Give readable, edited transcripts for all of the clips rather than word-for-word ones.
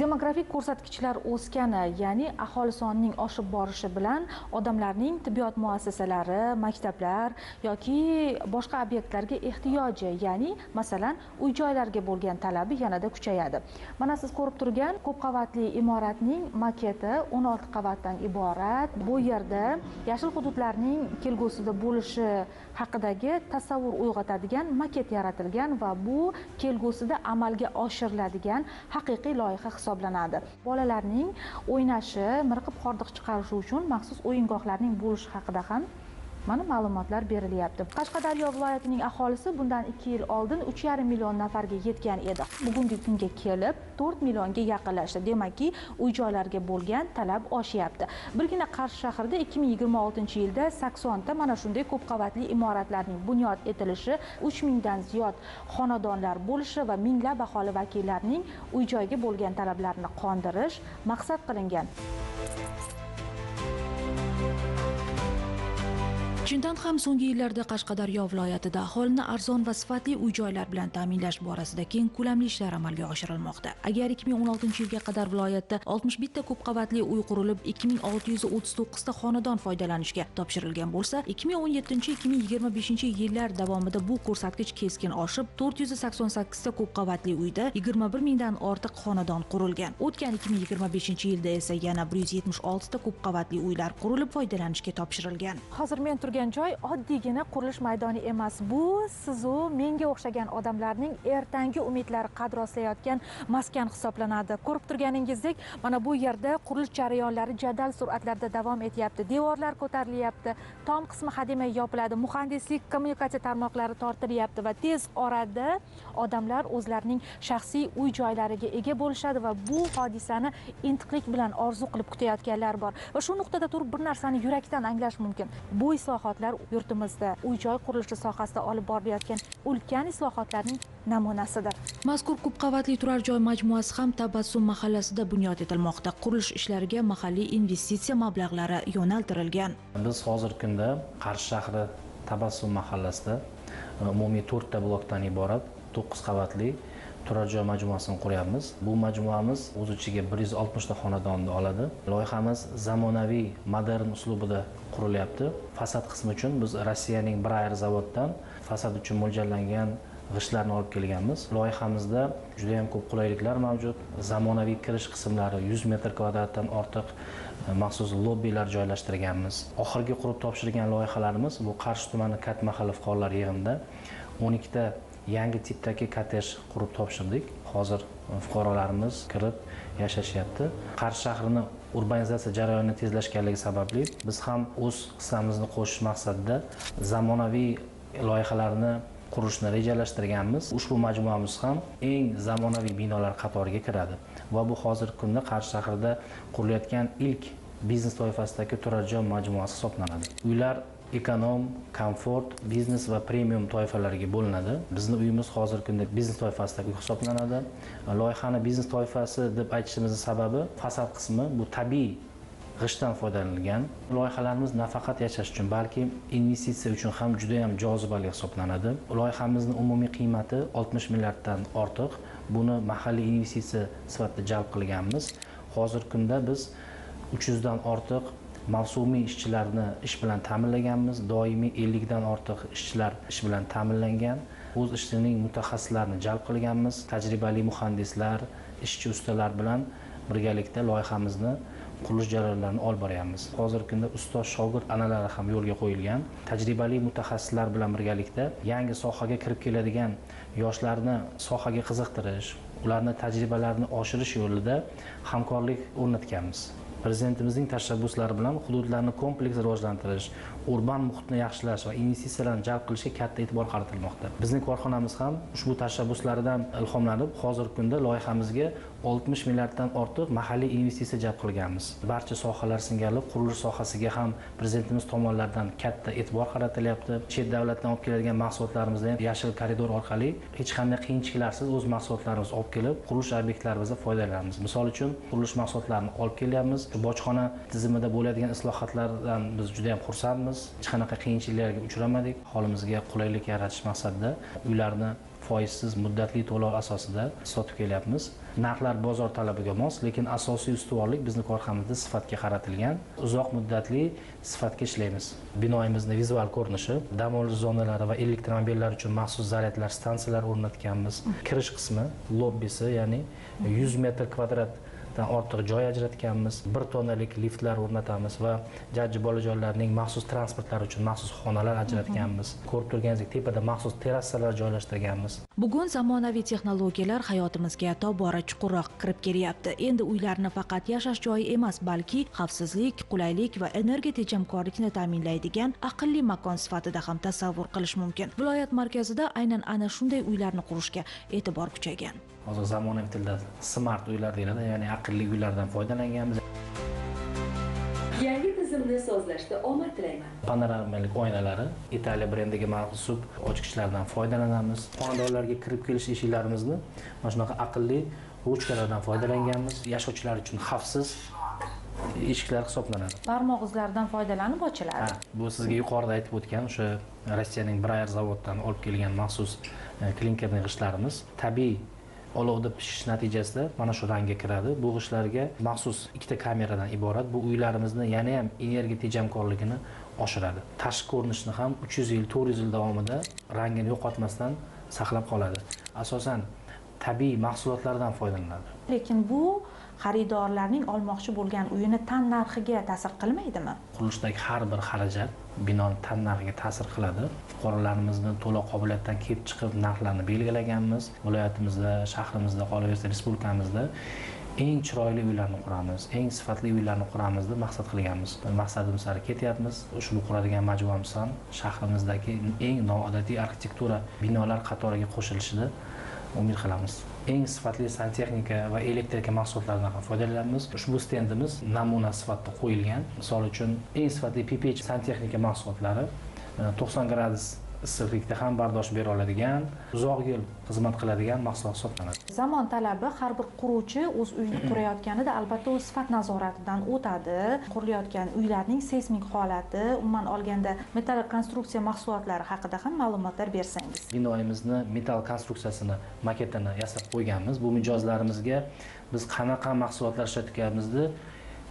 Demografik ko'rsatkichlar o'sgani, ya'ni aholi sonining oshib borishi bilan odamlarning tibbiyot muassasalari, maktablar yoki boshqa obyektlarga ehtiyoji, ya'ni masalan uy-joylarga bo'lgan talabi yanada kuchayadi. Mana siz ko'rib turgan ko'p qavatli imoratning maketi 16 qavatdan iborat. Bu yerda yashil hududlarning kelgusida bo'lishi haqidagi tasavvur uyg'otadigan maket yaratilgan va bu kelgusida amalga oshiriladigan haqiqiy loyiha hisoblanadi. Bolalarning o'ynashi, miriqib hordiq chiqarishi uchun maxsus o'yingohlarning bo'lishi haqida ham mana ma'lumotlar berilyapti. Qashqadaryo viloyatining aholisi bundan 2 yil oldin 3,5 million nafarga yetgan edi. Bugungi kunga kelib 4 millionga yaqinlashdi. Demakki, uy-joylarga bo'lgan talab oshyapti. Birgina Qarshi shahrida 2026-yilda 80 ta mana shunday ko'p qavatli imoratlarning bunyod etilishi, 3000 dan ziyod xonadonlar bo'lishi va minglab aholi vakillarining uy-joyga bo'lgan talablarini qondirish maqsad qilingan. Chindan ham so'nggi yillarda Qashqadaryo viloyatida aholini arzon va sifatli uy-joylar bilan ta'minlash borasida keng ko'lamli ishlar amalga oshirilmoqda. Agar 2016-yilga qadar viloyatda 61 ta ko'p qavatli uy qurilib, 2639 ta xonadon foydalanishga topshirilgan bo'lsa, 2017-2025 yillar davomida bu ko'rsatkich keskin oshib, 488 ta ko'p qavatli uyda 21 mingdan ortiq xonadon qurilgan. O'tgan 2025-yilda esa yana 176 ta ko'p qavatli uylar qurilib foydalanishga topshirilgan. Hozir men turgan joy oddiygina qurilish maydoni emas. Bu sizu menga o'xshagan odamlarning ertangi umidlari qad rostlayotgan maskan hisoblanadi. Ko'rib turganingizdek, mana bu yerda qurilish jarayonlari jadal sur'atlarda davom etyapti. Devorlar ko'tarilyapti, tom qismi hademay yopiladi, muhandislik kommunikatsiya tarmoqlari tortilyapti va tez orada odamlar o'zlarining shaxsiy uy joylariga ega bo'lishadi va bu hodisani intiqlik bilan orzu qilib kutayotganlar bor. Va shu nuqtada turib bir narsani yurakdan anglash mumkin. Bu islohotlar yurtimizda uy-joy qurilishi sohasida olib borilayotgan ulkan islohotlarning namunasidir. Mazkur ko'p qavatli turar joy majmuasi ham Tabassum mahallasida bunyod etilmoqda. Qurilish ishlariga mahalliy investitsiya mablag'lari yo'naltirilgan. Biz hozirgi kunda Qarshi shahri Tabassum mahallasida umumiy 4 ta blokdan iborat 9 qavatli turar joy majmuasini quryapmiz. Bu majmuamiz o'z ichiga 160 ta xonadonni oladi. Loyihamiz zamonaviy modern uslubida qurilyapti. Fasad qismi uchun biz Rossiyaning Brayer zavodidan fasad uchun mo'ljallangan g'ishtlarni olib kelganmiz. Loyihamizda juda ham ko'p qulayliklar mavjud. Zamonaviy kirish qismlari 100 metr kvadratdan ortiq maxsus lobbilar joylashtirganmiz. Oxirgi qurib topshirgan loyihalarimiz bu Qarshi tumani Kat mahalla fuqarolar yig'inida 12 ta yangi tipdagi kottej qurib topshirdik. Hozir fuqarolarimiz kirib yashashyapti. Qarshi shahrini urbanizatsiya jarayoni tezlashganligi sababli biz ham o'z hissamizni qo'shish maqsadida zamonaviy loyihalarni qurishni rejalashtirganmiz. Ushbu majmuamiz ham eng zamonaviy binolar qatoriga kiradi va bu hozirgi kunda Qarshi shahrida qurilayotgan ilk biznes toifasidagi turar joy majmuasi hisoblanadi. Uylar ekonom, komfort, biznes va premium toifalarga bo'linadi. Bizning uyimiz hozirgi kunda biznes toifasidagi uy hisoblanadi. Loyihani biznes toifasi deb aytishimizning sababi fasad qismi bu tabiiy g'ishtdan foydalanilgan. Loyihalarimiz nafaqat yashash uchun, balki investitsiya uchun ham juda ham jozibali hisoblanadi. Loyihamizning umumiy qiymati 60 milliarddan ortiq. Buni mahalliy investitsiya sifatida jalb qilganmiz. Hozirgi kunda biz 300 dan ortiq mavsumiy ishchilarni ish bilan ta'minlaganmiz. Doimiy 50 dan ortiq ishchilar ish bilan ta'minlangan. O'z ishining mutaxassislarini jalb qilganmiz. Tajribali muhandislar, ishchi ustalar bilan birgalikda loyihamizni qurilish jarayonlarini olib boryapmiz. Hozirgi kunda ustoz shogird an'analari ham yo'lga qo'yilgan. Tajribali mutaxassislar bilan birgalikda yangi sohaga kirib keladigan yoshlarni sohaga qiziqtirish, ularni tajribalarini oshirish yo'lida hamkorlik o'rnatganmiz. Prezidentimizning tashabbuslari bilan hududlarni kompleks rivojlantirish, urban muhitni yaxshilash va investitsiyalarni jalb qilishga katta e'tibor qaratilmoqda. Bizning korxonamiz ham ushbu tashabbuslaridan ilhomlanib, hozirgi kunda loyihamizga 60 milliarddan ortiq mahalliy investitsiya jalb qilganmiz. Barcha sohalar singari qurilish sohasiga ham prezidentimiz tomonidan katta e'tibor qaratilyapti. Chet davlatdan olib keladigan mahsulotlarimizni ham yashil koridor orqali hech qanday qiyinchiliklarsiz o'z mahsulotlarimizni olib kelib, qurilish obyektlarimizda foydalanamiz. Misol uchun, qurilish mahsulotlarini olib kelyapmiz. Bojxona tizimida bo'ladigan islohotlardan biz juda ham xursandmiz. Hech qanaqa qiyinchiliklarga uchramadik. Aholimizga qulaylik yaratish maqsadida uylarni Foizsiz muddatli to'lov asosida sotib kelyapmiz. Narxlar bozor talabiga mos, lekin asosiy ustuvorlik bizni korxonamizda sifatga qaratilgan. Uzoq muddatli sifatga ishlaymiz. Binoyimizni vizual ko'rinishi, dam olish zonalari va elektromobillar uchun maxsus zaryadlash stansiyalari o'rnatganmiz. Kirish qismi, lobbisi, ya'ni 100 metr kvadrat ortiq joy ajratganmiz. 1 tonnalik liftlar o'rnatamiz va jajji bolajonlarning maxsus transportlari uchun maxsus xonalar ajratganmiz. Ko'rib turganingizdek, tepada maxsus terrasalar joylashtirganmiz. Bugun zamonaviy texnologiyalar hayotimizga tobora chuqurroq kirib kelyapti. Endi uylarni faqat yashash joyi emas, balki xavfsizlik, qulaylik va energiya tejamkorlikni ta'minlaydigan aqlli makon sifatida ham tasavvur qilish mumkin. Viloyat markazida aynan ana shunday uylarni qurishga e'tibor kuchaygan. Hozir zamonaviy tilda smart uylar deyiladi, ya'ni aqlli uylardan foydalanganmiz. Yangi tizimni sozlashda omad tilayman. Panoramalik oynalari, Italiya brendiga mansub ochkichlardan foydalanamiz. Xonadonlarga kirib kelish eshiklarimizni mana shunaqa aqlli ruchkalardan foydalanganmiz. Yashovchilar uchun xavfsiz eshiklar hisoblanadi. Barmoq izlaridan foydalanib ochiladi. Bu sizga yuqorida aytib o'tgan o'sha Rossiyaning Brayer zavodidan olib kelgan maxsus klinkerli g'ishtlarimiz tabiiy olovda pishish natijasida mana shu rangga kiradi. Bu g'ishtlarga maxsus 2 ta kameradan iborat. Bu uylarimizni yana ham energiya tejamkorligini oshiradi. Tashqi ko'rinishini ham 300 yil, 400 yil davomida rangini yo'qotmasdan saqlab qoladi. Asosan tabiiy mahsulotlardan foydalaniladi. Lekin bu xaridorlarning olmoqchi bo'lgan uyini tan narxiga ta'sir qilmaydimi? Qurilishdagi har bir xarajat binoni tan narxiga ta'sir qiladi. Fuqarolarimizni to'lov qobiliyatidan kelib chiqib narxlarni belgilaganmiz. Viloyatimizda, shahrimizda, qolaversa respublikamizda eng chiroyli uylarni quramiz, eng sifatli uylarni quramiz deb maqsad qilganmiz. Maqsadimiz sari ketyapmiz. Ushbu quradigan majmuamiz ham shahrimizdagi eng noodatiy arxitektura binolar qatoriga qo'shilishini umid qilamiz. Eng sifatli santexnika va elektrika mahsulotlaridan ham foydalanamiz. Ushbu stendimiz namuna sifatida qo'yilgan. Misol uchun, eng sifatli PPH santexnika mahsulotlari 90 gradus issiqlikda ham bardosh bera oladigan, uzoq yil xizmat qiladigan mahsulot hisoblanadi. Zamon talabi, har bir quruvchi o'z uyini qurayotganida albatta u sifat nazoratidan o'tadi. Qurilayotgan uylarning seysmik holati, umuman olganda metall konstruksiya mahsulotlari haqida ham ma'lumotlar bersangiz. Binoyimizni metall konstruksiyasini maketini yasab qo'yganmiz. Bu mijozlarimizga biz qanaqa mahsulotlar ishlatganimizni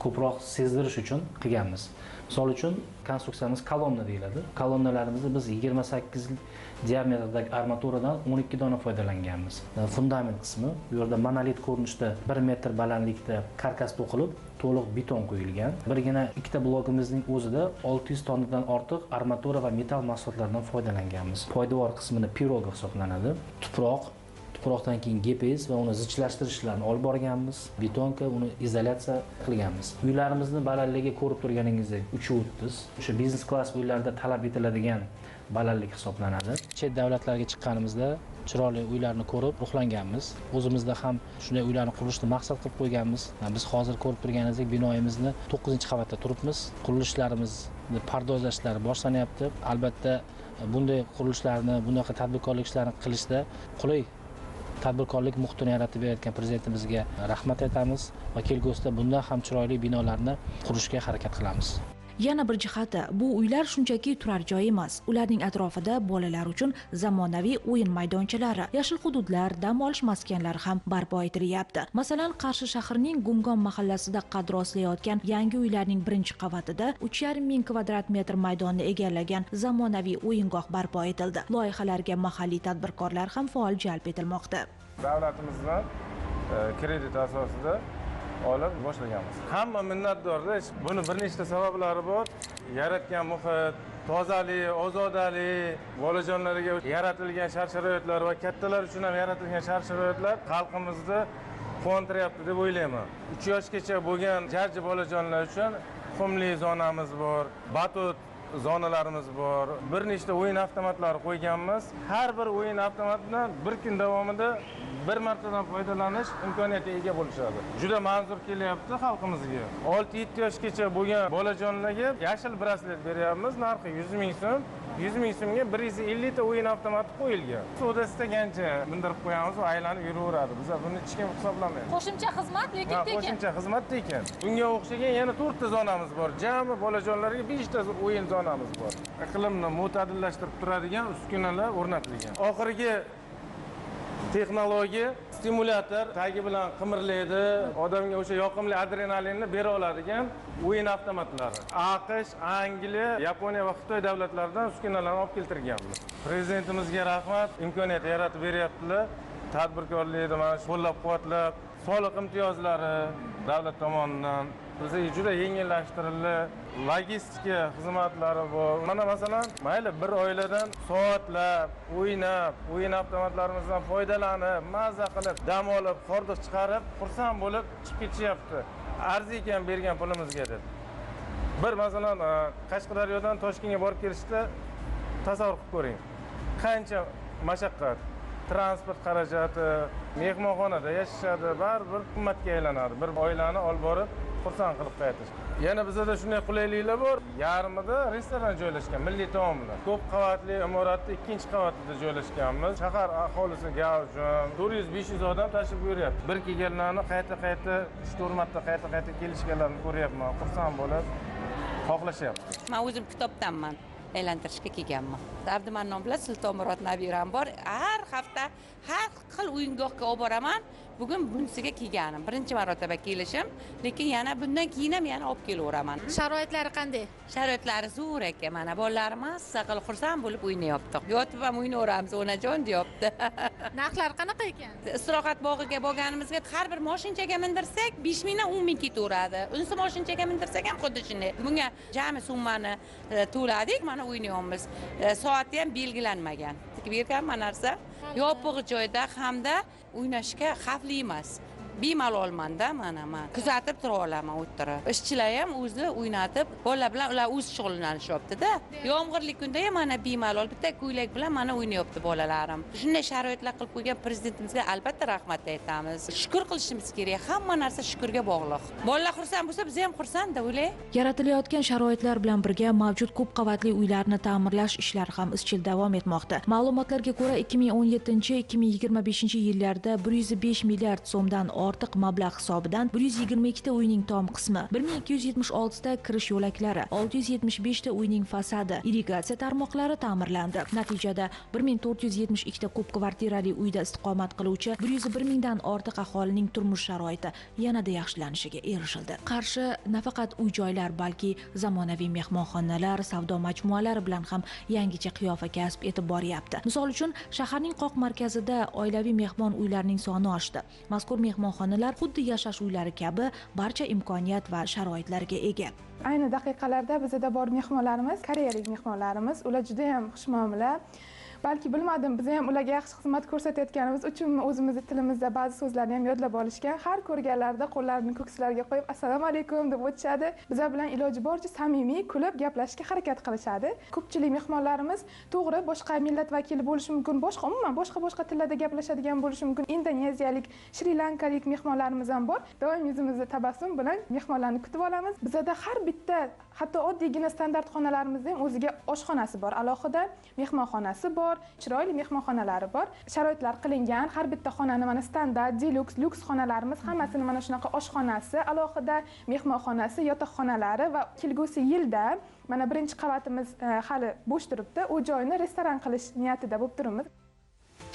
ko'proq sezdirish uchun qilganmiz. Misol uchun, konstruksiyamiz kolonna deyiladi. Kolonnalarimizni biz 28 diametrdagi armaturadan 12 dona foydalanganmiz. Fundament qismi bu yerda monolit ko'rinishda 1 metr balandlikda karkas to'qilib, to'liq beton quyilgan. Birgina ikkita blokimizning o'zida 600 tonnadan ortiq armatura va metall mahsulotlaridan foydalanganmiz. Poydevor qismini piroga hisoblanadi. Tuproqdan keyin GPS va uni zichlashtirish ishlarini olib borganmiz. Betonka, uni izolyatsiya qilganmiz. Uylarimizni balandligi ko'rib turganingizdek 3.30. O'sha biznes klass uylarda talab etiladigan balandlik hisoblanadi. Chet davlatlarga chiqqanimizda chiroyli uylarni ko'rib ruhlanganmiz. O'zimizda ham shunday uylarni qurishni maqsad qilib qo'yganmiz. Biz hozir ko'rib turganingizdek binoyimizni 9-qavatda turibmiz. Qurilishlarimizni pardozlash ishlari boshlanyapti. Albatta bunday qurilishlarni, bunaqa tadbirkorlik ishlarini qilishda qulay tadbirkorlik muhitini yaratib berayotgan prezidentimizga rahmat aytamiz va kelgusida bundan ham chiroyli binolarni qurishga harakat qilamiz. Yana bir jihati, bu uylar shunchaki turar joy emas. Ularning atrofida bolalar uchun zamonaviy o'yin maydonchalari, yashil hududlar, dam olish maskanlari ham barpo etilyapti. Masalan, Qarshi shahrining Gumgon mahallasida qad rostlayotgan yangi uylarning 1-qavatida 3,5 ming kvadrat metr maydonni egallagan zamonaviy o'yingoh barpo etildi. Loyihalarga mahalliy tadbirkorlar ham faol jalb etilmoqda. Davlatimizdan kredit asosida olib boshlaganmiz. Hamma minnatdorda. Buni bir nechta sabablari bor. Yaratgan muhit, tozalik, ozodalik, bolajonlarga yaratilgan shart-sharoitlar va kattalar uchun ham yaratilgan shart-sharoitlar xalqimizni quvontiryapti deb o'ylayman. 3 yoshgacha bo'lgan jajji bolajonlar uchun qumli zonamiz bor, batut zonalarimiz bor. Bir nechta o'yin avtomatlari qo'yganmiz. Har bir o'yin avtomatidan bir kun davomida bir martadan foydalanish imkoniyatiga ega bo'lishadi. Juda manzur kelyapti xalqimizga. 6-7 yoshgacha bo'lgan bolajonlarga yashil braslet beryapmiz. Narxi 100 ming so'm. 100 ming so'mga 150 ta o'yin avtomati qo'yilgan. Suvda istagancha mindirib qo'yamiz, u aylanib yuraveradi. Biz buni hech kim hisoblamaydi. Qo'shimcha xizmat, lekin tekin. Qo'shimcha xizmat tekin. Bunga o'xshagan yana 4 ta zonamiz bor. Jami bolajonlarga 5 ta o'yin zonamiz bor. Iqlimni mo'tadillashtirib turadigan uskunalar o'rnatilgan. Oxirgi Texnologiya, stimulyator tagi bilan qimirlaydi, odamga o'sha yoqimli adrenalinni bera oladigan o'yin avtomatlari. AQSh, Angliya, Yaponiya va Xitoy davlatlaridan uskunalarni olib keltirganmiz. Prezidentimizga rahmat, imkoniyat yaratib beryaptilar. Tadbirkorlikni mana qo'llab-quvvatlab, soliq imtiyozlari davlat tomonidan bizga juda yengillashtirildi. Logistika xizmatlari bor. Mana masalan, mayli bir oiladan soatlab o'ynab, o'yin avtomatlarimizdan foydalanib, mazza qilib, dam olib, hordiq chiqarib, xursand bo'lib chiqib ketishyapti. Arzi ekan bergan pulimizga deb. Bir masalan, Qashqadaryodan Toshkentga borib kelishda tasavvur qilib ko'ring. Qancha mashaqqat, transport xarajati, mehmonxonada yashashadi, baribir qimmatga aylanadi. Bir oilani olib borib xursand qilib qaytish. Yana bizda shunday qulayliklar bor. Yarmida restoran joylashgan, milliy taomlar. Ko'p qavatli imoratning 2-qavatida joylashganmiz. Shahar aholisi gavjum, 400-500 odam tashrif buyuryapti. Bir kelganlarni qayta-qayta 3-4 marta qayta-qayta kelishganlarini ko'ryapman. Xursand bo'lib xohlashyapti. Men o'zim kitobdanman. Aylantirishga kelganman. Abdumannon bilan Sultonmurod nabiram bor. Har hafta har xil o'yingohga olib boraman. Bugun bunisiga kelganim. Birinchi marotaba kelishim, lekin yana bundan keyin ham yana olib kelaveraman. Sharoitlari qanday? Sharoitlari zo'r ekan. Mana bolalarim mazza qilib xursand bo'lib o'ynayapti. Yotib ham o'ynayveramiz, onajon deyapti. Narxlari qanaqa ekan? Istirohat bog'iga borganimizga har bir mashinchaga mindirsak 5 mingdan 10 ming ketaveradi. Unisi mashinchaga mindirsak ham xuddi shunday. Bunga jami summani to'ladik, mana o'ynayapmiz. Soati ham belgilanmagan. Bergan narsa yopiq joyda hamda o'ynashga xavfli emas. Bemalolmanda mana men kuzatib tura olaman o'tirib. Ishchilar ham o'zi o'ynatib, bolalar bilan ular o'zi shug'ullanishyapti-da. Yomg'irli kunda ham mana bemalol bitta ko'ylak bilan mana o'ynayapti bolalarim. Shunday sharoitlar qilib qo'ygan prezidentimizga albatta rahmat aytamiz. Shukr qilishimiz kerak. Hamma narsa shukrga bog'liq. Bolalar xursand bo'lsa, biz ham xursand-da, o'ylay. Yaratilayotgan sharoitlar bilan birga mavjud ko'p qavatli uylarni ta'mirlash ishlari ham izchil davom etmoqda. Ma'lumotlarga ko'ra 2017-2025 yillarda 105 milliard so'mdan ortiq mablag' hisobidan 122 ta uyning tom qismi, 1276 ta kirish yo'laklari, 675 ta uyning fasadi, irrigatsiya tarmoqlari ta'mirlandi. Natijada 1472 ta ko'p kvartirali uyda istiqomat qiluvchi 101 mingdan ortiq aholining turmush sharoiti yanada yaxshilanishiga erishildi. Qarshi nafaqat uy-joylar, balki zamonaviy mehmonxonalar, savdo majmualari bilan ham yangicha qiyofa kasb etib boryapti. Misol uchun, shaharning qoq markazida oilaviy mehmon uylarining soni oshdi. Mazkur mehmonxonalar xuddi yashash uylari kabi barcha imkoniyat va sharoitlarga ega. Ayni daqiqalarda bizda bor mehmonlarimiz, koreyalik mehmonlarimiz, ular juda ham xushmuomala. Balki bilmadim, biz ham ularga yaxshi xizmat ko'rsatayotganimiz uchun o'zimizni tilimizda ba'zi so'zlarni ham yodlab olishgan. Har ko'rganlarida qo'llarini ko'kslariga qo'yib assalomu alaykum deb o'tishadi. Bizlar bilan iloji boricha samimiy kulib gaplashishga harakat qilishadi. Ko'pchilik mehmonlarimiz to'g'ri boshqa millat vakili bo'lishi mumkin, boshqa umuman boshqa tillarda gaplashadigan bo'lishi mumkin. Indoneziyalik, Shri Lankalik mehmonlarimiz ham bor. Doim yuzimizda tabassum bilan mehmonlarni kutib olamiz. Bizda har bitta, hatto oddiygina standart xonalarimizda ham o'ziga oshxonasi bor, alohida mehmonxonasi bor, chiroyli mehmonxonalari bor. Sharoitlar qilingan, har bitta xonani mana standart, deluxe, lyuks xonalarimiz hammasini mana shunaqa oshxonasi, alohida mehmonxonasi, yotoqxonalari va kelgusi yilda mana birinchi qavatimiz hali bo'sh turibdi. U joyni restoran qilish niyatida bo'lib turibmiz.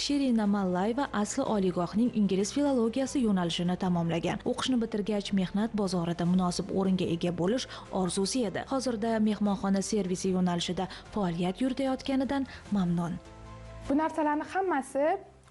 Shirina Mallayeva asli oliygohning ingliz filologiyasi yo'nalishini tamomlagan. O'qishni bitirgach mehnat bozorida munosib o'ringa ega bo'lish orzusi edi. Hozirda mehmonxona servisi yo'nalishida faoliyat yuritayotganidan mamnun. Bu narsalarning hammasi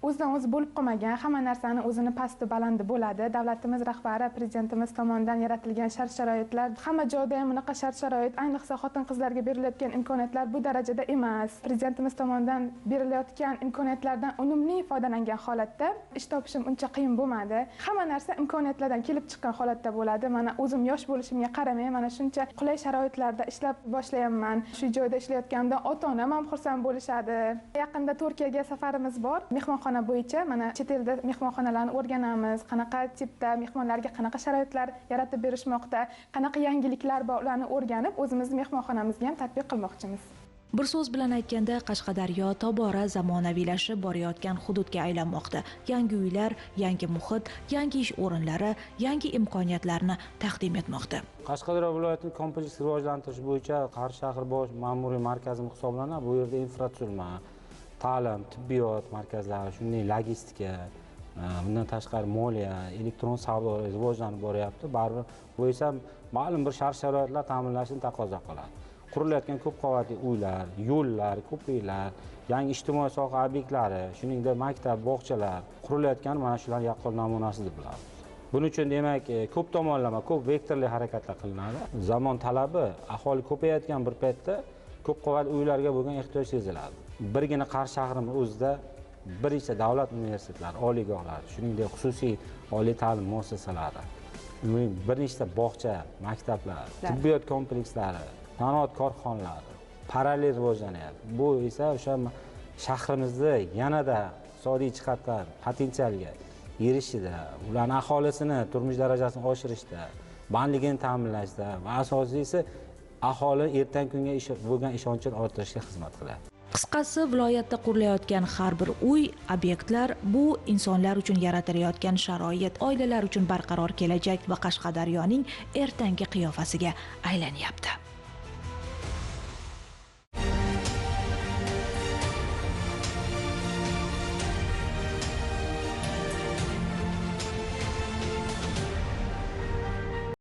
o'zidan o'zi bo'lib qolmagan, hamma narsani o'zini pasti balandi bo'ladi. Davlatimiz rahbari, prezidentimiz tomonidan yaratilgan shart-sharoitlar, hamma joyda ham bunaqa shart-sharoit, ayniqsa xotin-qizlarga berilayotgan imkoniyatlar bu darajada emas. Prezidentimiz tomonidan berilayotgan imkoniyatlardan unumli foydalangan holatda ish topishim uncha qiyin bo'lmadi. Hamma narsa imkoniyatlardan kelib chiqqan holatda bo'ladi. Mana o'zim yosh bo'lishimga qaramay, mana shuncha qulay sharoitlarda ishlab boshlayapman. Shu joyda ishlayotganimda ota-onam ham xursand bo'lishadi. Yaqinda Turkiyaga safarimiz bor. Mehmonxona bo'yicha mana chet elda mehmonxonalarni o'rganamiz, qanaqa tipda mehmonlarga qanaqa sharoitlar yaratib berishmoqda, qanaqa yangiliklar bor, ularni o'rganib o'zimizni mehmonxonamizga ham tatbiq qilmoqchimiz. Bir so'z bilan aytganda, Qashqadaryo tobora zamonaviylashib borayotgan hududga aylanmoqda. Yangi uylar, yangi muhit, yangi ish o'rinlari, yangi imkoniyatlarni taqdim etmoqda. Qashqadaryo viloyatini kompleks rivojlantirish bo'yicha Qarshi shahar bosh ma'muriy markazi hisoblanadi. Bu yerda infratuzilma, Ta'lim, tibbiyot markazlari, shuningdek logistika, bundan tashqari moliya, elektron savdo rivojlanib boryapti. Baribir bu esa ma'lum bir shart-sharoitlar ta'minlashni taqozo qiladi. Qurilayotgan ko'p qavatli uylar, yo'llar, ko'priklar, yangi ijtimoiy soha obyektlari, shuningdek maktab, bog'chalar qurilayotgan mana shular yaqqol namunasi deb bilamiz. Buning uchun demak ko'p tomonlama, ko'p vektorli harakatlar qilinadi. Zamon talabi, aholi ko'payayotgan bir paytda ko'p qavatli uylarga bo'lgan ehtiyoj seziladi. Birgina Qarshi shahrining o'zida bir necha davlat universitetlari, oliygohlari, shuningdek xususiy oliy ta'lim muassasalari, bir nechta bog'cha, maktablar, tibbiyot komplekslari, sanoat korxonalari parallel rivojlanyapti. Bu esa o'sha shahrimizda yanada iqtisodiy jihatdan potensialga erishishda, ularning aholisini turmush darajasini oshirishda, bandligini ta'minlashda va asosiysi aholi ertangi kunga bo'lgan ishonchini orttirishga xizmat qiladi. Qisqasi, viloyatda qurilayotgan har bir uy, obyektlar bu insonlar uchun yaratilayotgan sharoit, oilalar uchun barqaror kelajak va Qashqadaryoning ertangi qiyofasiga aylanyapti.